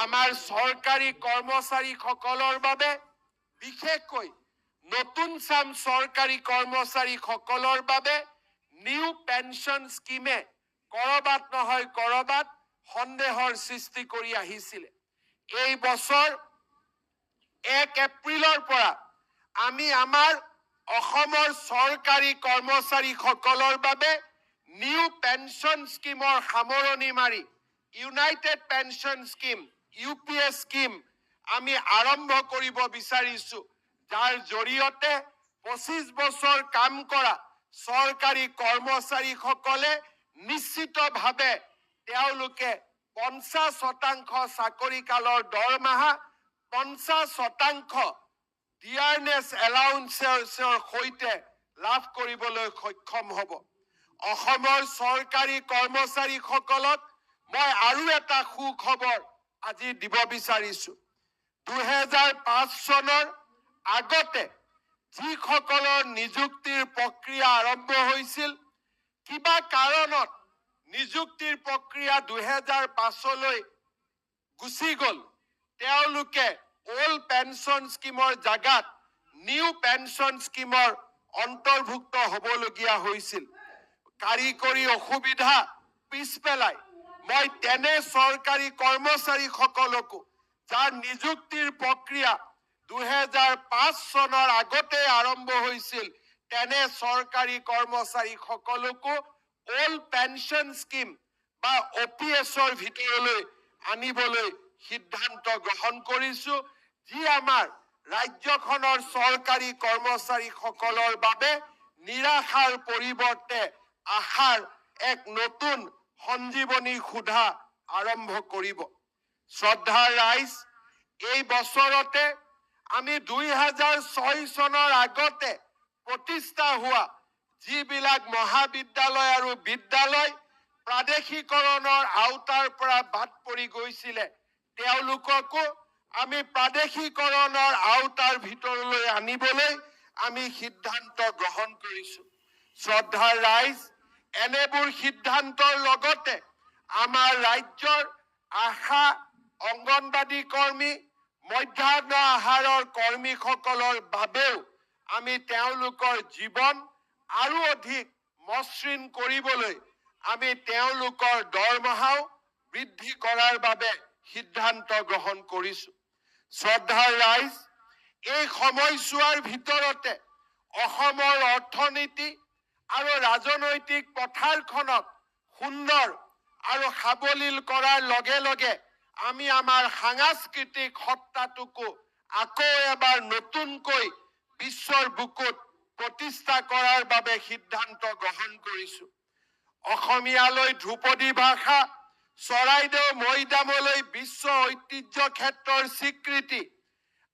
আমাৰ চৰকাৰী কৰ্মচাৰীসকলৰ বাবে, বিশেষকৈ নতুন চাম চৰকাৰী কৰ্মচাৰীসকলৰ বাবে নিউ পেঞ্চন স্কীমে কৰবাত নহয় কৰবাত সন্দেহৰ সৃষ্টি কৰি আহিছিলে। এই বছৰ 1 এপ্ৰিলৰ পৰা আমি আমাৰ অসমৰ চৰকাৰী কৰ্মচাৰীসকলৰ বাবে নিউ পেঞ্চন স্কীমৰ সামৰণি মাৰি United pension scheme, UPS scheme আমি আৰম্ভ কৰিব বিচাৰিছো, যাৰ জৰিয়তে 25 বছৰ কাম কৰা চৰকাৰী কৰ্মচাৰীসকলে নিশ্চিতভাৱে তেওঁলোকে 50% চাকৰি কালৰ দৰমহা, 50% ডিয়াৰনেছ এলাউন্সৰ সৈতে লাভ কৰিবলৈ সক্ষম হ'ব। অসমৰ চৰকাৰী কৰ্মচাৰীসকলক মই আৰু এটা সুখবৰ আজি দিব বিচাৰিছো। 2005 চনৰ আগতে যিসকলৰ নিযুক্তিৰ প্ৰক্ৰিয়া আৰম্ভ হৈছিল, কিবা কাৰণত নিযুক্তিৰ প্ৰক্ৰিয়া 2005লৈ গুচি গ'ল, তেওঁলোকে অল্ড পেঞ্চন স্কীমৰ জাগাত নিউ পেঞ্চন স্কীমৰ অন্তৰ্ভুক্ত হ'বলগীয়া হৈছিল। কাৰিকৰী অসুবিধা পিছ পেলাই মই তেনে চৰকাৰী কৰ্মচাৰীসকলকো যাৰ নিযুক্তিৰ প্ৰক্ৰিয়া 2005 চনৰ আগতে আৰম্ভ হৈছিল, তেনে চৰকাৰী কৰ্মচাৰীসকলকো অল্ড পেঞ্চন স্কীম বা অ' পি এছৰ ভিতৰলৈ আনিবলৈ সিদ্ধান্ত গ্ৰহণ কৰিছো, যি আমাৰ ৰাজ্যখনৰ চৰকাৰী কৰ্মচাৰীসকলৰ বাবে নিৰাশাৰ পৰিৱৰ্তে আশাৰ এক নতুন সঞ্জীৱনী সুধা আৰম্ভ কৰিব। শ্ৰদ্ধাৰ ৰাইজ, এই বছৰতে আমি 2006 চনৰ আগতে প্ৰতিষ্ঠা হোৱা যিবিলাক মহাবিদ্যালয় আৰু বিদ্যালয় প্ৰাদেশিকৰণৰ আওতাৰ পৰা বাদ পৰি গৈছিলে, তেওঁলোককো আমি প্ৰাদেশিকৰণৰ আওতাৰ ভিতৰলৈ আনিবলৈ আমি সিদ্ধান্ত গ্ৰহণ কৰিছো। শ্ৰদ্ধাৰ ৰাইজ, এনেবোৰ সিদ্ধান্তৰ লগতে আমাৰ ৰাজ্যৰ আশা, অংগনবাদী কৰ্মী, মধ্যাহ্ন আহাৰৰ কৰ্মীসকলৰ বাবেও আমি তেওঁলোকৰ জীৱন আৰু অধিক মসৃণ কৰিবলৈ আমি তেওঁলোকৰ দৰমহাও বৃদ্ধি কৰাৰ বাবে সিদ্ধান্ত গ্ৰহণ কৰিছো। শ্ৰদ্ধাৰ ৰাইজ, এই সময়ছোৱাৰ ভিতৰতে অসমৰ অৰ্থনীতি আৰু ৰাজনৈতিক পথাৰখনক সুন্দৰ আৰু সাৱলীল কৰাৰ লগে লগে আমি আমাৰ সাংস্কৃতিক সত্তাটোকো আকৌ এবাৰ নতুনকৈ বিশ্বৰ বুকুত প্ৰতিষ্ঠা কৰাৰ বাবে সিদ্ধান্ত গ্ৰহণ কৰিছো। অসমীয়ালৈ ধ্ৰুপদী ভাষা, চৰাইদেউ মৈদামলৈ বিশ্ব ঐতিহ্য ক্ষেত্ৰৰ স্বীকৃতি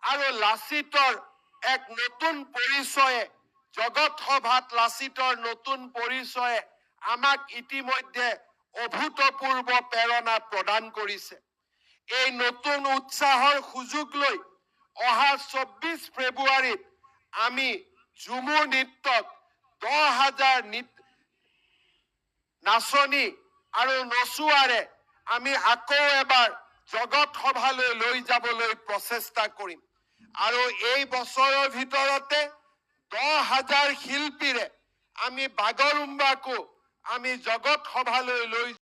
আৰু লাচিতৰ এক নতুন পৰিচয়ে, জগত সভাত লাচিতৰ নতুন পৰিচয়ে আমাক ইতিমধ্যে অভূতপূৰ্ব প্ৰেৰণা প্ৰদান কৰিছে। এই নতুন উৎসাহৰ সুযোগ লৈ অহা 24 ফেব্ৰুৱাৰীত আমি ঝুমুৰ নৃত্যক 10,000 নাচনী আৰু নচুৱাৰে আমি আকৌ এবাৰ জগত সভালৈ লৈ যাবলৈ প্ৰচেষ্টা কৰিম। আৰু এই বছৰৰ ভিতৰতে 10,000 শিল্পীৰে আমি বাগৰুম্বাকো আমি জগত সভালৈ লৈ